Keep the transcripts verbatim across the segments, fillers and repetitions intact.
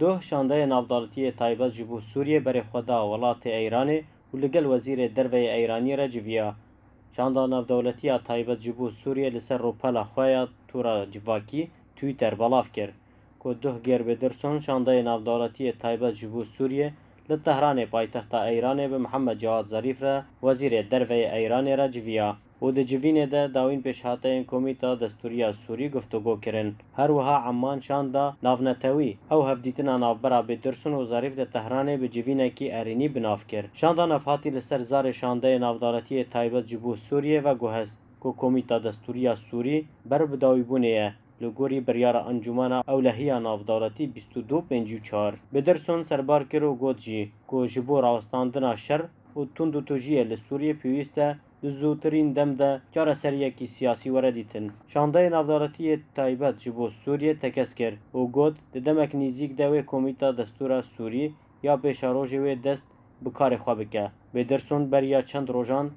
Doh şandeyê navdewletî yê taybet ji bo Sûriyê berê xwe da welatê Eyranê û li gel wezîrê derve yê Eyranî re civiya. Şanda navdewletî ya taybet ji bo Sûriyê li ser rûpela xwe ya tora civakî Twitter belav kir ku doh Geir Pedersen şandeyê navdewletî yê taybet ji bo Sûriyê li Tehranê paytexta Eyranê bi Mihemed Cewad Zarîf re wezîrê derve yê Eyranê re civiya. û di civînê de dawîn pêşhateyên Komîta Destûrî ya Sûrî guftûgo kirin. Her wiha Emman şanda navnetewî ew hevdîtina navbera Pedersen û Zarîf di Tehranê bi civînekî erênî bi nav kir. Şanda nav hatî li ser zarê şandeyê navdewletî yê taybet ji bo Sûriyê veguhest ku Komîta Destûrî ya Sûrî ber bi dawîbûnê ye, li gorî biryara Encûmena Ewlehiya Navdewletî bîst û du pêncî û çar. Pedersen serbar kir û got jî ku ji bo rawestandina şer û tundûtûjiyê li Sûriyê pêwîst e di zûtirîn dem de çareseriyekî siyasî were dîtin. Şandeyê navdewletî yê taybet ji bo Sûriyê tekez kir û got, di demek nîzîk de wê Komîta Destûra Sûrî ya pêşerojê wê dest bi karê xwe bike. Pedersen beriya çend rojan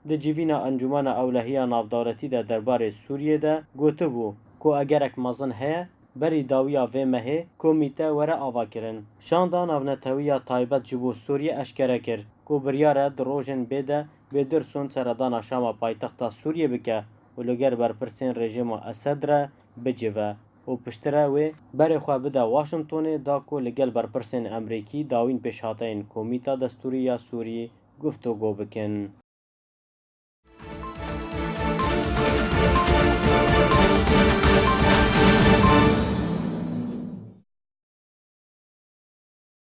di civîna Encûmena Ewlehiya Navdewletî de derbarê Sûriyê de gotibû ku egerek mezin heye, berî dawiya vê mehê komîte were avakirin. Şanda navnetewî ya taybet ji bo Sûriyê eşkere kir ku biryar e di rojên bê de Pedersen seredana Şama paytexta Sûriyê bike û li gel berpirsên rejîma Esed re bicive û piştre wê berê xwe bide Washingtonê da ku li gel berpirsên Amerîkî dawîn pêşhateyên Komîta Destûrî ya Sûrî guftûgo bikin.